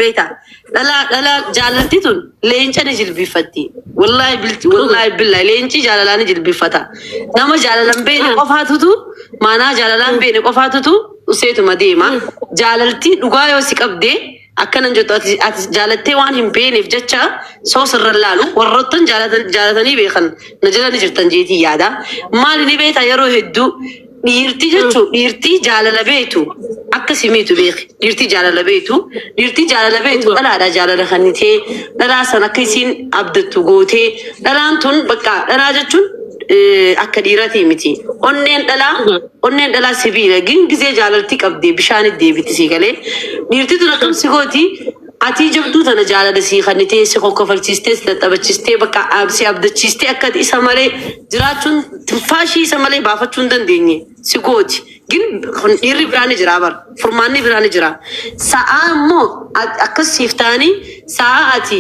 Beektaa dhalaa dhalaa jaalalti tun leenca ni jilbiffatti. Wallaahi bilti wallaahi billahi leenci jaalalaa ni jilbiffata. Nama jaalalan beekne qofaatutu maanaa jaalalaan beekne qofaatutu useetuma deema. Jaalalti dhugaa yoo si qabde akkanan jettu ati ati jaalattee waan hin beekneef jecha soo sirra laalu warroottan jaalatanii beekan na jala ni jirtan jeetii yaada. Maali ni beektaa yeroo hedduu dhiirtii jechuun dhiirtii jaalala beektu akka si miitu beeki. Dhiirtii jaalala beektu dhiirtii jaalala beektu dhalaadha jaalala kannitee dhalaa san akka isiin abdattu gootee dhalaan tun bakka dhalaa jechuun akka dhiiratii miti. Onneen dhalaa onneen dhalaa sibiila gin gizee jaalaltii qabdee bishaanit deebiti sii galee dhiirtii tun akkam si gooti atii jabduu tana jaalala sii kannitee si kokkofalchiistee si tattaphachistee bakka si abdachiistee akka ati isa malee jiraachuun tinfaashii isa malee baafachuu hin dandeenye si gooti. Gin kun dhiirri biraa ni jira bar furmaanni biraa ni jira. Sa'aa immoo akkas siif ta'anii sa'aa ati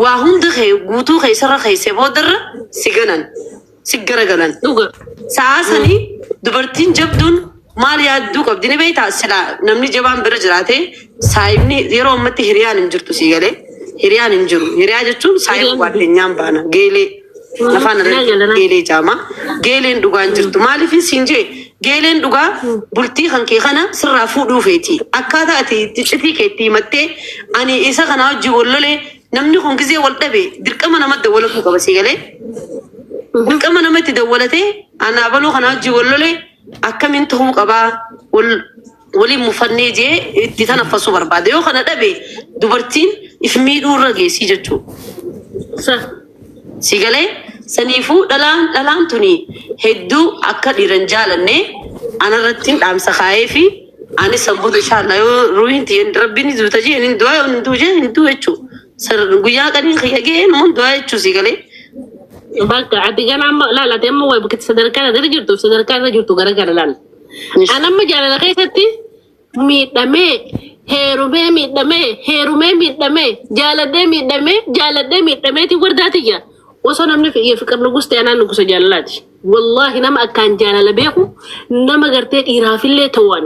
waa hunda kee guutuu kee isarra keessee boodarra si ganan si garagalan. Dhuga. Sa'aa sanii dubartiin jabduun maal yaadduu qabdi ni beektaa silaa namni jabaan bira jiraate saayibni yeroo ammatti hiriyaan hin jirtu sii galee hiriyaan hin jiru. Hiriyaa jechuun saayiba gwaaddenyaan baana geelee afaan Naa gala. Geelee jaama geeleen dhugaan jirtu maaliif siin jee geeleen dhugaa bultii kan kee kana sirraa fuudhuu feeti akkaataa ati itti citii kee itti himattee ani isa kana wajjin wal lolee namni kun gizee wal dhabe dirqama nama dawwalatuu qaba sii galee dirqama nama itti dawwalatee ana abaluu kana wajjin wal lolee akkamiin ta'uu qabaa wal waliin mufannee jee itti tanaffasuu barbaada yoo kana dhabe dubartiin if miidhuu irra geessii jechuudha. Sa. Si galee saniifuu dhalaan dhalaan tuni hedduu akka dhiiran jaalanne anarratti dhaamsa kaayee fi ani sanboota inshallah yoo ruuhin tiyya rabbiin duuta jee hin du'a yoo hin du'u jee hin du'u jechuudha. Guyyaa qanii kiyya ga'ee nuun du'a jechuu si galee. Bakka ati gana amma laal ati amma waa bakka sadarkaa irra jirtu sadarkaa irra jirtu gara gara laal. An amma jaalala keessatti miidhamee heerumee miidhamee heerumee miidhamee jaaladhee miidhamee jaaladhee miidhameeti wardaatiyya. Osoo namni fiqir nugus ta'e anaan nugusa jaalalaati. Wallaahi nama akkaan jaalala beeku nama gartee dhiiraafillee ta'uan.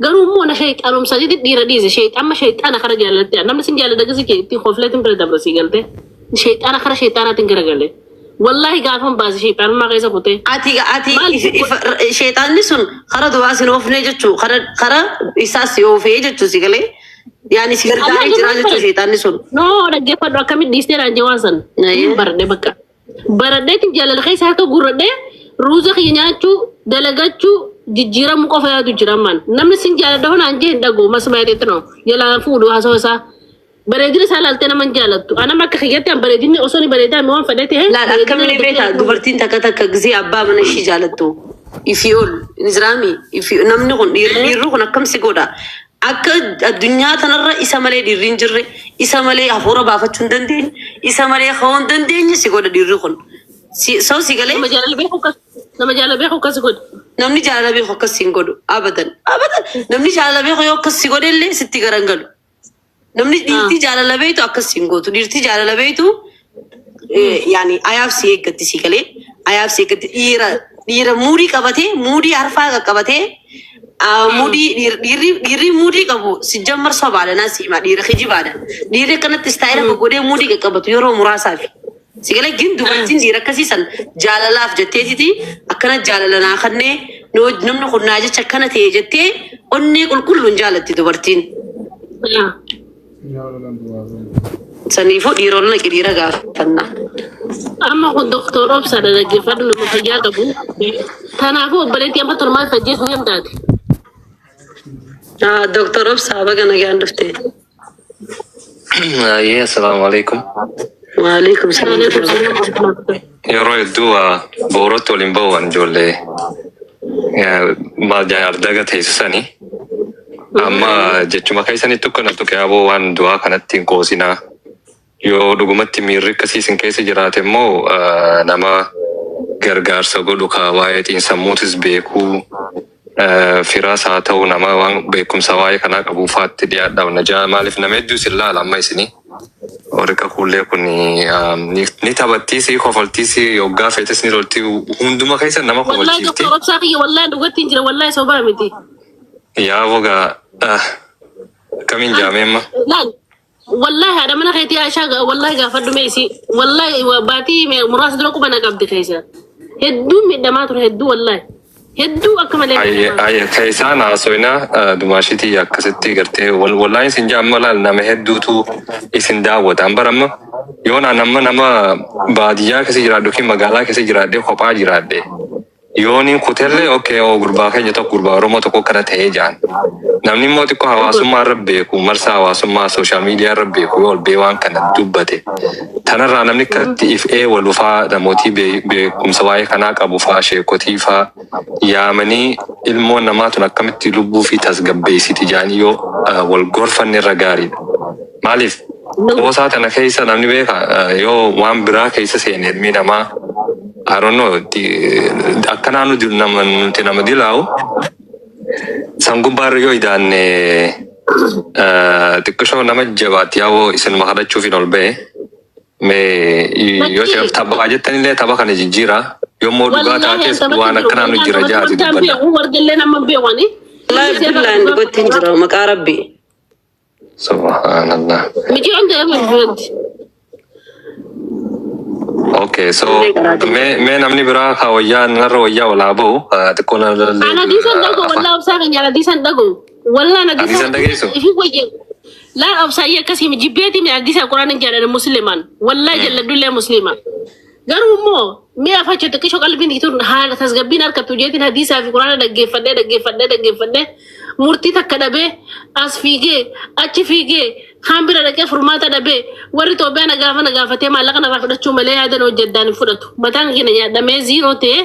Garuu immoo na sheexaanumsaniiti dhiira dhiise sheexamma sheexaana kara jaalalatti namni sin jaalala gasi itti kofleetiin bira dabra sii galtee sheexaana kara sheexaanaatiin garagalee. Wallaahi gaafan baase sheexaanummaa keessa kutee. Ati Maal? Sheexaanni sun kara du'aa sin oofnee jechuu kara kara isaas si oofee jechuu si galee yaani si gargaaree jira jechuu sheexaanni sun. No, dhaggeeffadhu akkamitti dhiistee naan jee waan san. Ayyee. Baradhee bakka. Baradheetiin jaalala keessa harka guurradhee ruuza kiyya nyaachuu, dalagachuu, jijjiiramuu qofa yaadu jira ammaan. Namni sin jaaladha hoo naan jee hin dhaga'u masuma yaadeetti noo. Jalaan fuudhu haasawaa isaa. Bareedina isaa ilaaltee nama hin jaalattu. Anama akka kiyyatti an bareedinni osoo ni bareedaa mi waan fedhe ta'e. Laal akkamiin beektaa dubartiin takka takka gisee abbaa mana ishii jaalattu ifii ol niziraami ifii namni kun dhiirri kun akkam si godha akka addunyaa tanarra isa malee dhiirri hin jirre isa malee hafuura baafachuu hin dandeenye isa malee ka'uu hin dandeenye si godha dhiirri kun si soo si galee. Nama jaalala beeku akkas nama jaalala beeku akkas godhu. Namni jaalala beeku akkas si hin godhu abadan abadan namni jaalala beeku yoo akkas si godhe illee sitti garangalu. Namni dhiirtii jaalala beektu akkas hin gootu. Dhiirtii jaalala beektu yaani ayaaf si eeggatti si galee ayaaf si eeggatti dhiira dhiira muudii qabatee muudii harfaa qaqqabatee muudii dhiirri dhiirri muudii qabu si jammar sobaadha naa si hima dhiira kijibaadha. Dhiirri akkanatti istaayila goggodhee muudii qaqqabatu yeroo muraasaaf. Si galee gin dubartiin dhiira akkasii san jaalalaaf jetteetiti akkana jaalala naa kannee namni kun naa jecha akkana ta'e jettee onnee qulqulluun jaalatti dubartiin. Saniifuu dhiironni naqi dhiira gaafanna. Amma kun doktor Obsaadha dhaggeeffadhu nama fayyaa qabu. Kanaafuu obboleettii amma tolmaan fajjeessu deemtaati. Doktor Obsaa baga nagaan dhufte. Ayyee, assalaamu alaikum. Waalaikum salaam. Yeroo hedduu boorootti waliin bahuun ijoollee maal ardaga teessisanii amma jechuma keessanitti akkana tuqe aboo waan du'aa kanatti hin qoosinaa. Yoo dhugumatti miirri akkasii isin keessa jiraate immoo nama gargaarsa godhu ka waa'ee xiinsammuutis beekuu firaas haa ta'u nama waan beekumsa waa'ee kanaa qabu faatti dhiyaadha. Najaa maaliif nama hedduu isin laala amma isinii. Warri kakuullee kun ni taphattiis kofaltiis yoggaa feetes ni lolti hunduma keessa nama Wallaahi kofalchiifti. doktor Obsaa kiyya wallaahi dhugatti hin jira wallaahi sobaa miti. Yaa bogaa akkamiin jaamee amma? Laal. Wallahi haadha mana keetii Aishaa wallahi gaafadhu mee isii. Wallahi baatii muraasa dura quba na qabdi keessa. Hedduu miidhamaa ture hedduu wallahi. Hedduu akka malee Ayye miidhamaa ture. Ayye keessaan haasoyna dumaashitii akkasitti gartee wallaahi isin jaa amma laal nama hedduutu isin daawwata. An bara amma yoon an amma nama baadiyyaa keessa jiraadhu yookiin magaalaa keessa jiraadhee kophaa jiraadhe yooniin kutellee okay oo gurbaa keenya tokko gurbaa Oromoo tokko kana ta'ee jaan. Namni immoo xiqqoo hawaasummaa irra beeku marsaa hawaasummaa social media irra beeku yoo ol bee waan kana dubbate tanarraa namni akkatti if eewalu faa namootii beekumsa waa'ee kanaa qabu faa sheekotii faa yaamanii ilmoon namaa tun akkamitti lubbuu fi tasgabbeessiti jaanii yoo wal gorfanne irra gaariidha. Maaliif qoosaa tana keessa namni beeka yoo waan biraa keessa seene ilmi namaa I don't know akkanaa nuti nama nuti nama dilaa'u san gubbaarra yoo idaanne xiqqishoo nama jabaatti yaa'oo isinuma kadhachuufin ol ba'e. Mee yoo Lakkii. taphaa jettanillee tapha kana jijjiiraa yommuu dhugaa Wallahi taates taphatti waan jiru. akkanaa nu jira jaati Wantaan dubbadha. beeku warqillee nama beekwani. Wallaahi billaan dhugatti hin jira maqaa rabbii. Subhanallah. Miti hunda irra jirti. Okay, so mee namni biraa ka wayyaa narra wayyaa walaa ba'u xiqqoo narra Ana diisan dhago wallahi obsaa kan jaala diisan dhago. Wallahi ana Hadiisan dhageessu? Ifi wayye. Laa obsaa iyyee akkasii jibbeeti mi hadiisa quraan hin jaalladha musliman. Wallahi jalladhullee muslima. Garuu immoo mi'a facha xiqqishoo qalbiin tun haala tasgabbiin harkattu jeetiin hadiisaa fi quraana dhaggeeffadhee dhaggeeffadhee dhaggeeffadhee murtii takka dhabee as fiigee achi fiigee kaan bira dhaqee furmaata dhabee warri Itoophiyaa na gaafa na gaafatee maallaqa narraa fudhachuu malee yaadan hojjeddaan hin fudhatu. Mataan keenya nyaadhamee zero ta'ee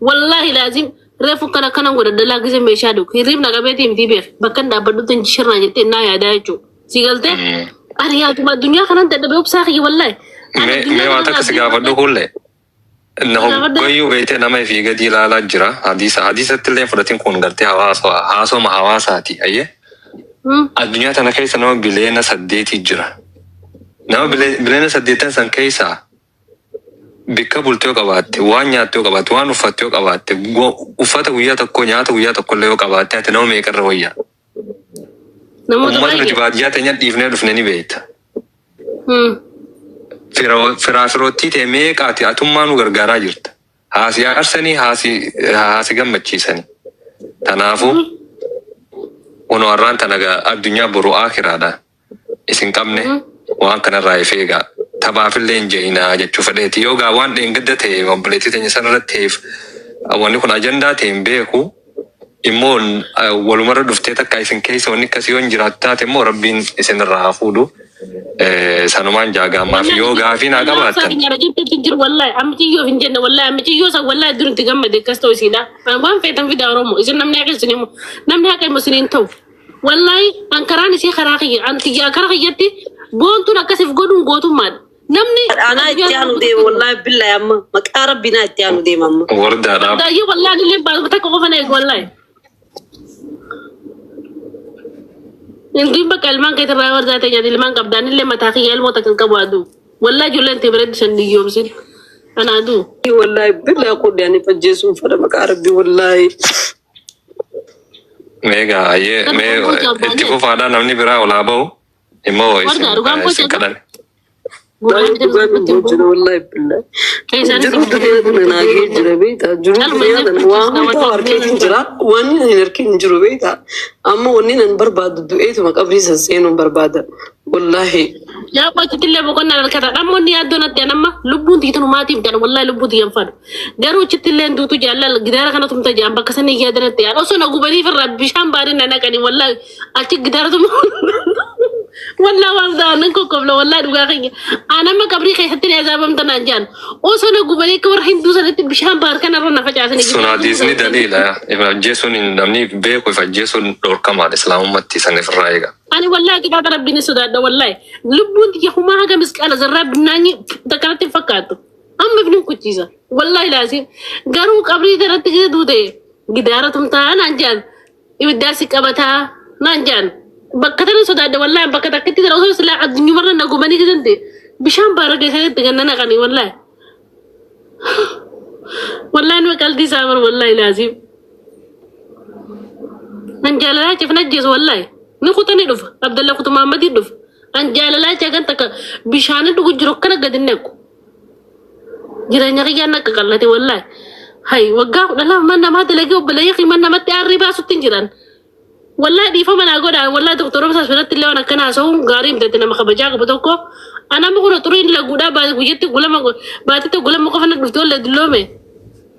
wallaahi laazim reefu kana akkanan godhadha laa gisee meeshaa dhugu hirriibna qabeetii miti beek bakka hin dhaabbadhutti hin shirnaa jettee naa yaadaa jechuudha. Si galtee? Ani yaaduma addunyaa kanan dadhabee obsaa kiyya wallaahi. Ani Mee addunyaa mee waa kanarraa takka si abdii gaafadhu godhadhe. kulle. Na Gaafadhu. hoggayyuu beektee nama ifii gadi ilaalaa jira. Hadiisa hadiisatti illee fudhatiin kun gartee hawaasa haasoma hawaasaati. Ayyee. Addunyaa tana keessa nama biliyoona 8 jira. Nama biliyoona 8 san keessaa bikka bultee yoo qabaatte, waan nyaatte yoo qabaatte, waan uffatte yoo qabaatte, uffata guyyaa tokko nyaata guyyaa tokko illee yoo qabaatte ati nama meeqarra wayyaa? Namoota Uummata nuti baay'ee. baadiyyaa teenya dhiifnee dhufne ni beekta. Firaa firoottii ta'e meeqaati atummaa nu gargaaraa jirta. Haasi aarsanii haasi haasi gammachiisanii. Kanaafuu kunoo har'aan tana gaa addunyaa boru aakiraadha. Isin qabne waan kanarraa if eegaa. Taphaafillee hin je'inaa jechuu fedheeti. Yoo gaa waan dheengadda ta'e obboleettii teenya sanarratti ta'eef wanni kun ajandaa ta'e hin beeku. Immoo walumarra dhuftee takka isin keessa wanni akkasii yoo hin jiraattu taate immoo rabbiin isinirraa haa fuudhu. Sanumaan jaagaammaaf yoo gaafii naa qabaattan. Jirtu jiru wallahi ammichiyyoo hin jenne wallahi ammichiyyoo san wallahi dur itti gammade akkas ta'u isiidha. Waan feetan fidaa Oromoo isin namni haqa isin himu namni haqa himu isin hin ta'u. Wallahi an karaan isii karaa kiyya an kiyya karaa kiyyatti boontuun akkasiif godhuun gootummaadha. Namni Anaa itti aanu deema wallaahi billahi amma maqaa rabbii naa itti aanu deema amma. Wardaadhaaf. Daayyee wallahi illee baasuma takka qofa na eegu wallahi. Intiin bakka ilmaan keetirraa wardaa ta'e nyaata ilmaan qabdaan illee mataa kiyya ilmoo takka hin qabu aduu. Wallahi ijoolleen ta'e bareeddu san hiyyoomsin. Ana aduu. Wallaahi billahi qudde ani fajjeesuun fedha maqaa rabbii wallaahi. Meegaa ayyee mee itti fufaadhaa namni biraa olaa bahu immoo isin Wardaa dhugaan isin bocata. kadhan. Wallahi dhugaan hin jira wallahi billahi. Jiru duniyaa tana naagee jira beektaa jiru duniyaa tana waa hunda harkeetiin jira wanni ani hin harkeen hin jiru beektaa amma wanni nan barbaadu du'eetuma qabrii san seenuun barbaada wallahi. Yaa qochitti illee boqonnaan harkata. Dhammoonni yaaddoo natti an amma lubbuun tiyya tunu maatiif jedhan wallahi lubbuu tiyya hin fadhu. Garuu achitti illee duutu jaallal gidaara kana tumta jedhan bakka sanii yaada natti an osoo na gubaniif irraa bishaan baadii na naqanii wallahi achi gidaara tumu wallahi waan ta'an nan kokkobla wallahi dhugaa keenya. An amma qabrii keessatti ni azaabamta naan jedhan osoo na gubanii akka warra hinduu sanitti bishaan baar kanarra na facaasanii Sun gidaara tumuu hadiisni sana. daliila. If ajjeesuun hin namni beeku if ajjeesuun dhorkamaadha. Islaamummaatti san ifirraa eega. Ani wallahi qixaaxa rabbiin ni sodaadha wallahi. Lubbuun tiyya humaa haga misqaala zarraa binnaanyi takkanatti hin fakkaattu. Amma ifni kuchiisa. Wallahi laasiin. Garuu qabrii kanatti gadi duute gidaara tumtaa naan jedhan. Ibiddaa si qabataa naan jedhan. Bakka tana sodaadha wallahi bakka takkitti tana osoo silaa addunyumarra na gubanii gidante bishaan baara keessatti ganna naqanii wallahi. Wallahi nu qalbii isaa bar wallahi laasiin. Nan jaalalaa cif najjeesu wallahi. Ni kuta ni dhufa. Abdalla kutu Muhammadii dhufa. An jaalalaa jecha kan takka bishaan dhugu jiru akkana gadi hin naqu. Jireenya kiyyaan akka qallate wallaahi. Hay waggaa 12 mana namaa dalagee obboleeyya kiyya mana namatti aarrii baasutti hin jiran. Wallaahi dhiifama naa godhaa wallaahi doktor Obsaas biratti illee waan akkana haasa'uun gaarii miti nama kabajaa qabu tokko. Ana amma kun xuriin laguudhaa baate guyyatti gulama baatitti gulama qofa na dhufte wallee dulloome.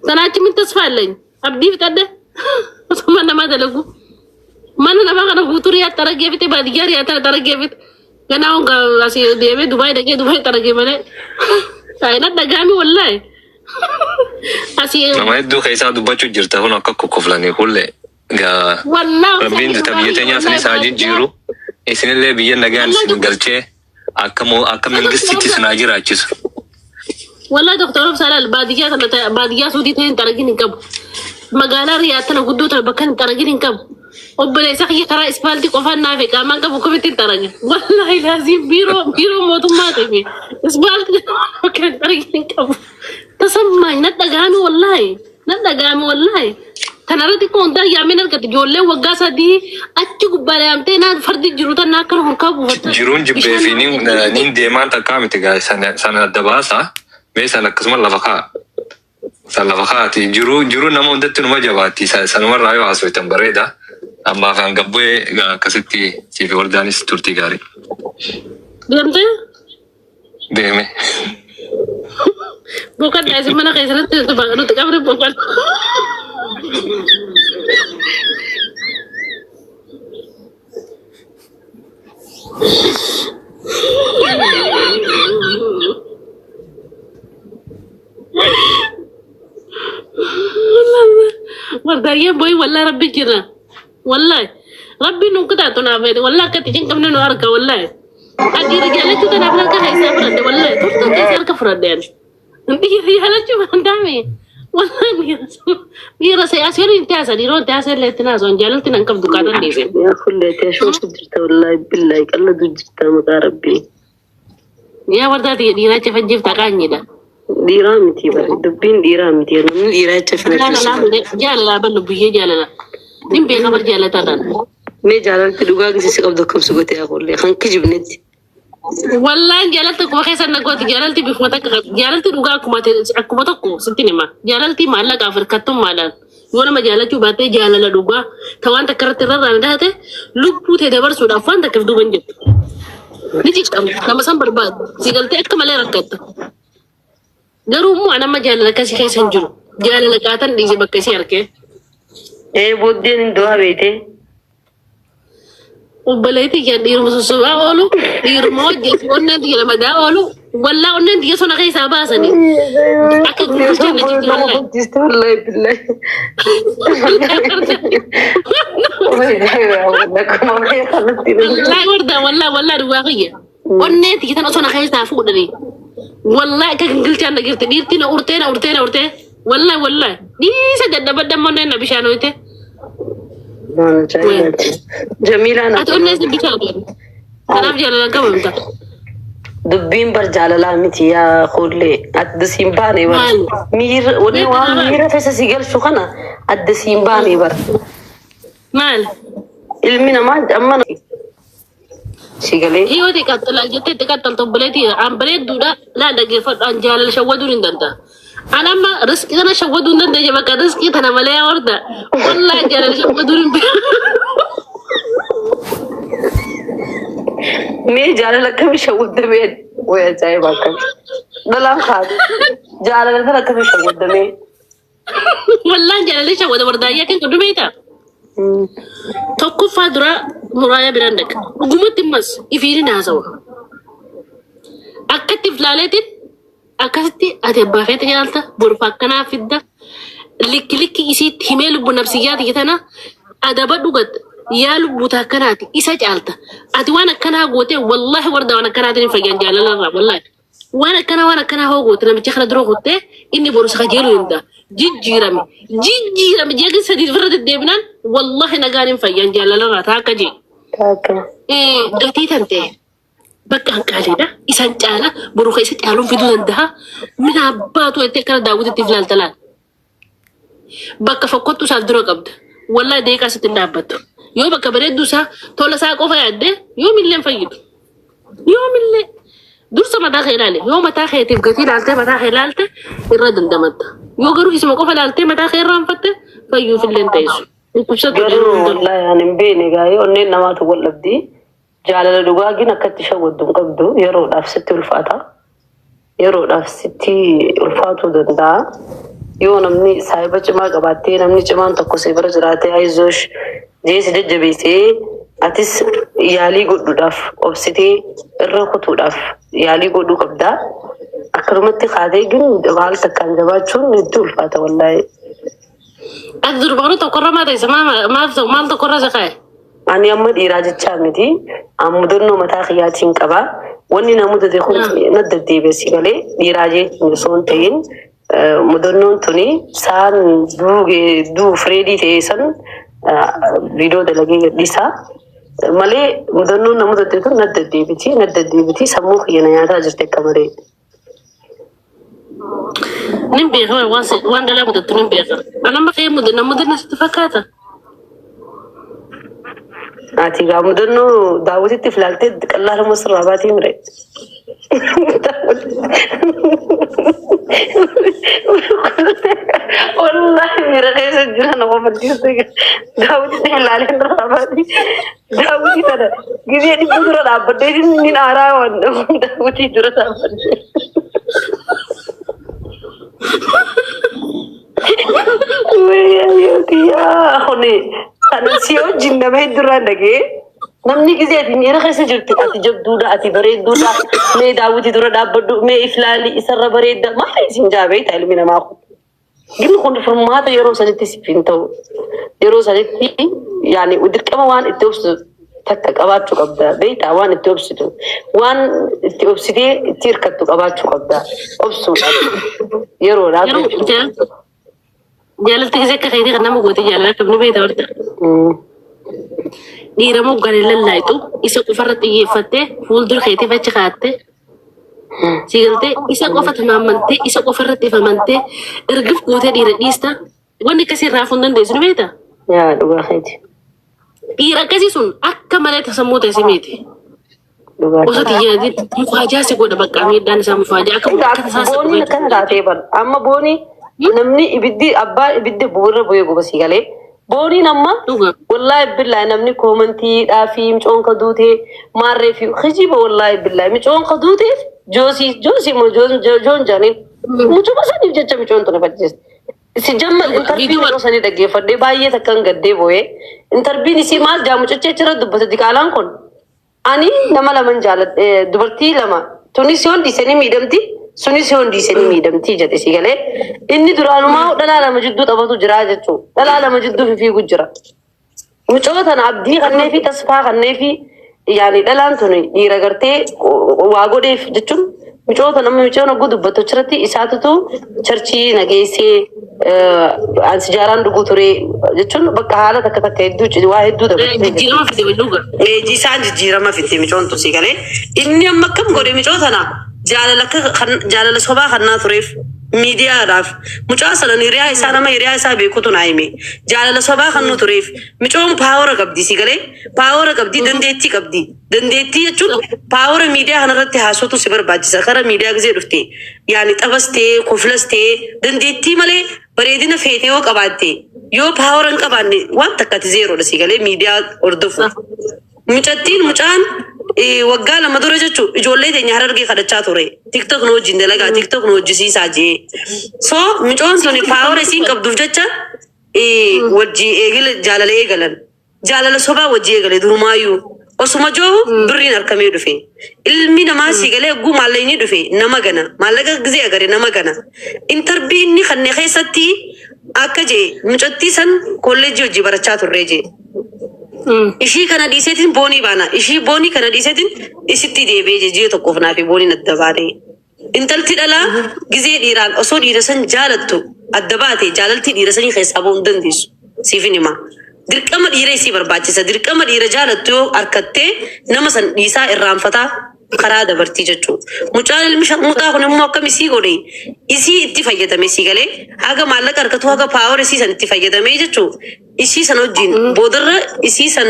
Sanaa achi min tasfaa illany abdii fixadhe osoo mana namaa dalagu. Mana namaa kana guutuu riyaa xaragee fixe baadiyyaa riyaa tana xaragee fixe. Ganaa honga asii deemee Dubaay dhaqee Dubaay xaragee malee. Saayina dhagaami wallaahi. Asii Nama hedduu keessaa dubbachuu jirta kun akka kokkoflanii kullee. Gaa Wallaahi rabbiin ta biyya teenyaa sanis haa jijjiiru. Isinillee biyya nagaan isin galchee akka moo akka mangistitti isin haa jiraachisu. Wallahi Dr. Obsa laal baadiyyaa sana baadiyyaa suutii ta'e hin xaragin hin qabu. Magaalaa Riyaad tana guddoo tana bakka hin xaragin hin qabu. Obboleessa kiyya karaa ispaaltii qofaan naaf qaamaan qabu kamitti hin xaragin. Wallahi laaziim biiroo biiroo mootummaa ta'e ispaaltii bakka hin xaragin hin qabu. Tasammaany na dhagahame wallahi. Nan dhaga'ame wallahi. Tanarratti koo hundaa yaameen argate ijoolleen waggaa 3 achi gubbaa yaamtee naan fardi jiru tan akkana hurkaa buufatta. Jiruun jibbee Bishaan fi nama niin kennu. niin deemaan takkaa miti gaa sana sana adda baasa. Mee sana akkasuma lafa kaa. San lafa kaati. Jiruu jiruu nama hundatti numa jabaatti. Sanumarraa yoo haasoftan bareeda. Ammaaf hanga bu'ee gaa akkasitti siifi waldaanis turtii gaarii. Deemtee Deeme. Boqodhaa isin mana keessatti nuti qabri boqodha. Wardaayyee booyi wallaa rabbi jira. Wallahi rabbiin nu qixaaxu naaf fedhe wallahi akka itti cinqamne nu arga wallahi. Ati dhiira jaalachuu tanaaf harka keessaa fudhadhe wallahi turtan keessa harka fudhadhe ani. Dhiira jaalachuu danda'ame wallahi dhiira dhiira asii olii itti haasa dhiiroo itti haasa illee itti naasoo jaalalti nan qabdu kaatan dhiise. Yaa kulleetii ashuutu jirta wallaahi billaahi qalladu jirta maqaa rabbii. Yaa wardaa tiyya dhiiraa cafajjiif taqaanyidha. Dhiiraa miti bara dubbiin dhiiraa miti namni dhiiraa jecha Jaalalaa filachiisu. malee jaalalaa ballu biyyee jaalala. Nin beeka bar jaalataadhaan. Mee jaalalti dhugaa gisee qabdu akkam si gote yaa qollee kan kijibnetti. Wallaan jaalalti akkuma keessa na gooti jaalalti bifuma takka qabdi. Jaalalti dhugaa akkuma akkuma tokko sitti hima. Jaalalti maallaqaaf hirkattummaadhaan yoo nama jaalachuu baattee jaalala dhugaa ta waan takka irratti irra irraan taate lubbuu tee dabarsuudhaaf waan takka if duuba hin jettu. Ni ciccamta nama san barbaadu si galtee akka malee rakkatta. Garuu immoo an amma jaalala akkasii keessa hin jiru. Jaalala qaatan dhiise bakka isii arkee. Ee booddeen hin du'aa beetee. Obboleetti kiyya dhiiruma sossobaa oolu, dhiiruma hojjetu onneen tiyya lamadaa oolu, wallaa onneen tiyya sona keessaa baasanii. Akka gurgurtaa na jibbi Nama wallaahi. hojjiste wallaahi billahi. Wallaahi wardaa wallaahi wallaahi dhugaa kiyya. Onneen tiyya tana osoo na keessaa fuudhanii. Wallaahi akka gingilchaan na jirti dhiirti na urtee na urtee na urtee. Wallaahi wallaahi dhiisa dadhabadda onneen na bishaan hoyte. Jamiilaan Ati onnee si bishaan hoyte. Kanaaf jaalalaan qabamta. Dubbiin bar jaalalaa miti yaa kuullee adda siin baane bar. Maali? Miira wanni waan miira keessa si galchu kana adda siin baane bar. Maali? Ilmi namaa amma si galee. Yoo itti qaxxalaa jettee itti qaxxaltu obboleetti an bareedduudha laa dhaggeeffadhu an jaalala shawwaduun hin danda'a. An amma riskii kana shawwaduu hin dandeenye bakka riskii tana malee yaa horda. Wallaahi jaalala shawwaduun hin beeku. Mee jaalala akkamii shawwaddamee way ajaa'iba akkami. Dhalaan kaatu jaalala kana akkamii shawwaddamee. Wallaahi jaalalli shawwada wardaayyaa kan qabdu beektaa? Tokkoffaa dura muraayaa biraan dhaqa. Dhugumatti ammas ifiin haasawa. Akkatti if laaleetiin akkasitti ati abbaa feete jaalta boruuf akkanaa fidda likki likki isiitti himee lubbu nafsiyyaa tiyya tana adaba dhugatta yaa lubbuu ta akkanaati isa caalta ati waan akkanaa goote wallaahi warda waan akkanaatiin hin fayyan jaalalarraa wallaahi Waan akkanaa waan akkanaa hoo goote namicha kana dura kuttee inni boru si kajeeluu danda'a. Jijjiirame jijjiirame jeeqin sadii ofirra deddeebinaan wallaahi nagaan hin fayyan jaalalarraa taa akka jee. Taakka. Gatii tan ta'e bakka hanqaaleedha isan caala boru ka isa caaluun fiduu danda'a. Mina abbaatu jettee akkana daawwititti if laalta laal. Bakka fokkottuu isaaf dura qabda. Wallaahi deeqaa sitti hin dhaabbattu. Yoo bakka bareedduu isaa tola isaa qofa yaadde yoomillee hin fayyidu. Yoomillee dursa mataa kee ilaali. Yoo mataa keetiif gatii ilaaltee mataa kee ilaalte irra dandamatta. Yoo garuu isuma qofa ilaaltee mataa kee irraanfatte fayyuuf illee hin teessu. Dhukkubsattu Garuu wallaahi ani hin beekne gaa'ee onneen namaatu wal dhabdi. Jaalala dhugaa gin akkatti shawwaddu hin qabdu yeroodhaaf sitti ulfaata. Yeroodhaaf sitti ulfaatuu danda'a. Yoo namni saahiba cimaa qabaattee namni cimaan tokko si bira jiraatee ayizoosh jee si jajjabeessee atis yaalii godhuudhaaf obsitee irra kutuudhaaf yaalii godhuu qabda. Akkanumatti kaatee gin haala takkaan jabaachuun hedduu ulfaata wallaahi. Ati durba garuu tokkorra maa teessa maal tokkorra si kaa'e? Ani amma dhiiraa jechaa miti. An mudannoo mataa kiyyaatiin qaba. Wanni na mudate kun na deddeebi'e si galee dhiiraa jechuun osoo hin ta'in mudannoon tuni saan du'uuf reedii ta'e san viidiyoo dalagee gadhiisa. Malee mudannoon na mudate tun na deddeebiti na deddeebiti sammuu kiyya na nyaataa jirti akka malee. Nin beeka waan dhalaa mudattu nin beeka. An amma kee mudanna mudanna sitti fakkaata. Ati gaa mudannoo daawwititti filaaltee qallaaluma sirraa baatii mire. Wallaahi miira keessa jira nama barsiiste daawwititti filaalee irraa baatii. Daawwitii tana gizee dhibba dura dhaabbadhee inni aaraa waan daawwitii dura dhaabbadhee. Kuni kan si wajjin nama hedduurraan dhagee namni gizee ati miira keessa jirtu ati jabduudha ati bareedduudha mee daawwitii dura dhaabbadhu mee iflaali isarra bareedda maal isin jaabeeta ilmi namaa kun. Gin kun furmaata yeroo sanitti siif hin ta'u. Yeroo sanitti yaani dirqama waan itti obsitu takka qabaachuu qabda. Beektaa waan itti obsitu. Waan itti obsitee itti hirkattu qabaachuu qabda. Obsuudhaaf. Yeroodhaaf Yeroo jechuudha. jaalalti keessa akka keetii kan nama goote jaalala qabni beekta barta. Dhiira moggalee lallaayitu isa qofarra xiyyeeffattee fuuldura keetiif achi kaa'attee si galtee isa qofa tamaamantee isa qofarratti ifamantee ergif gootee dhiira dhiista wanni akkasii irraa hafuu hin dandeessu ni beekta. Yaa dhugaa keeti. Dhiira akkasii sun akka malee tasammuu ta'e si miiti. Dhugaa Osoo keeti. xiyyaadii mufaajaa si godha bakka miidhaan isaa mufaajaa akka Egaa akka tasaa si booniin godha. akkana taatee bar amma boonii namni ibiddi abbaa ibiddi bu'uura bu'ee guba si galee booniin amma Dhuga. wallaahi billaahi namni koomantiidhaa fi micoon ka duutee maarree fi kijiba wallaahi billaahi micoon ka duuteef joosii joosii moo joon jaaniin mucuma saniif jecha micoon tun facciste. Si jamma intarviin Viidiyoo yeroo sanii dhaggeeffadhee baay'ee takkan gaddee boo'ee intarviin isii maal jaa mucicha achirra dubbate diqaalaan kun ani nama laman jaaladhe dubartii lama tunis yoon dhiisanii miidhamti sunis yoon dhiisanii miidhamti jedhe si galee inni duraanumaa dhalaa lama jidduu taphatu jira jechuu dhalaa lama jidduu fiigu jira. Mucoo tana abdii kannee fi tasfaa kannee fi yaani dhalaan tun dhiira gartee waa godheef jechuun mucoo tana amma mucoon hogguu dubbattu achirratti isaatutu charchii nageessee ansi jaaraan dhuguu ture jechuun bakka haala takka takka hedduu waa hedduu dabarsee jirti. Jijjiirama fide dhuga. Leenji isaan jijjiirama fidde micoon tun si galee inni amma akkam godhe micoo tana jaalala akka jaalala sobaa kannaa tureef miidiyaadhaaf mucaa sanan hiriyaa isaa nama hiriyaa isaa beekutu naa hime jaalala sobaa kan nu tureef micoon paawara qabdi si galee paawara qabdi dandeettii qabdi dandeettii jechuun paawara miidiyaa kanarratti haasootu si barbaachisa kara miidiyaa gisee dhufte yaani taphas ta'ee koflas ta'ee dandeettii malee bareedina feete yoo qabaatte yoo paawara hin qabaanne waan takkati zeeroodha si galee miidiyaa hordofuuf. Mucattiin mucaan waggaa lama dura jechuun ijoollee teenya harargee kadhachaa ture. TikTok nu wajjin dalagaa, TikTok nu hojjisiisaa jee. So mucoon tuni paawara isiin qabduuf jecha wajji eegale jaalala eegalan. Jaalala sobaa wajji eegale durumaayyuu. Osuma jiru birriin harkamee dhufe. Ilmi namaa si galee hogguu maallaqni dhufe nama gana. Maallaqa gisee agare nama gana. Intarbii inni kanneen keessatti akka jee mucattii san kolleejjii hojii barachaa turree jee. Ishii kana dhiiseetiin boonii baana. Ishii boonii kana dhiiseetiin isitti deebi'ee ji'a tokkoof naafi booniin adda baate. Intalti dhalaa gizee dhiiraan osoo dhiira san jaalattu adda baate jaalaltii dhiira sanii keessaa ba'uu hin dandeessu. Siifin hima. Dirqama dhiira isii barbaachisa. Dirqama dhiira jaalattu yoo harkattee nama san dhiisaa irraanfataa Karaa dabartii jechuudha. Mucaan ilmi sharmuuxaa kun immoo akkam isii godhe isii itti fayyadame sii galee haga maallaqa argatu haga power isii san itti fayyadamee jechuudha. Isii san wajjin boodarra isii san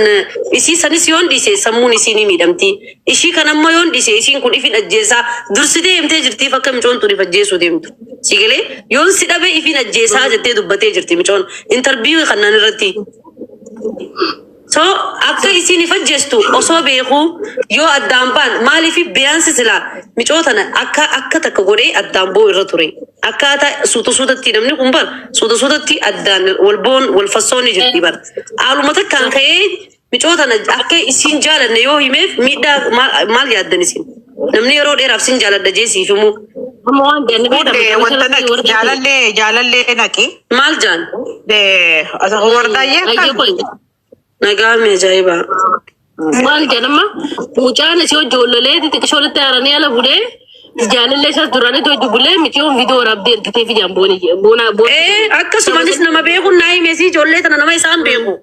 isii sanis yoon dhiise sammuun isii ni miidhamti. Ishii kan ammoo yoon dhiise isiin kun ifin ajjeesaa dursitee himtee jirtiif akka micoon tun if ajjeesuu deemtu. Sii galee yoon si dhabe ifin ajjeesaa jettee dubbatee jirti micoon interview kannaan irratti. So akka isiin if ajjeestu osoo beekuu yoo addaan ba'an maaliif biyaansi silaa micoo tana akka akka takka godhee addaan ba'u irra ture. Akkaataa suuta suutatti namni kun bar suuta suutatti addaan wal boon wal fassoon ni jirti bar. Haaluma takkaan ka'ee micoo tana akka isiin jaalanne yoo himeef miidhaa maal maal yaaddan isin? Namni yeroo dheeraaf sin jaaladha jee siif himuu Amma waan jenne Hundee beekama. wanta naqi jaalallee jaalallee naqi. maal jaan? Wardaayyee Ayyee kan qoy. Nagaa mi ajaa'ibaa. Maal jedhama mucaan isii hojii wallolee xixiqqishoo walitti haaranii ala bulee jaalallee isaas duraanii hojii bulee miciyoon viidiyoo waraabdee ergitee fi jaan booni boona boona. Ee akkasumanis nama beekuun naa hime si ijoollee tana nama isaan beeku.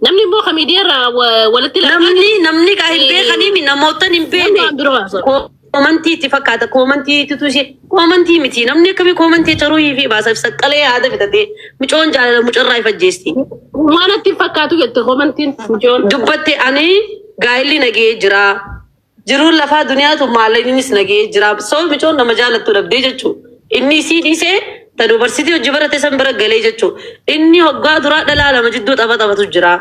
Namni immoo kan miidiyaa irraa walitti Namni namni kaa hin beekanii namootan hin beekne. Nama biroo haasa'u. Koomantii itti fakkaata koomantii ittitu ishee koomantii miti namni akkamii koomantii caruu fi baasaaf saqqalee haada fitatee micoon jaalala mucarraa ifajjeesti. Waan natti hin fakkaatu jette koomantiin mucoon. Dubbatte ani gaa'illi nagee jira. Jiruun lafaa duniyaatu maallaqnis nagee jira. So micoon nama jaalattu dhabdee jechuudha. Inni isii dhiisee ta dubarsiitii hojii barate san bira galee jechuudha. Inni hoggaa duraa dhalaa lama jidduu tapha taphatu jira.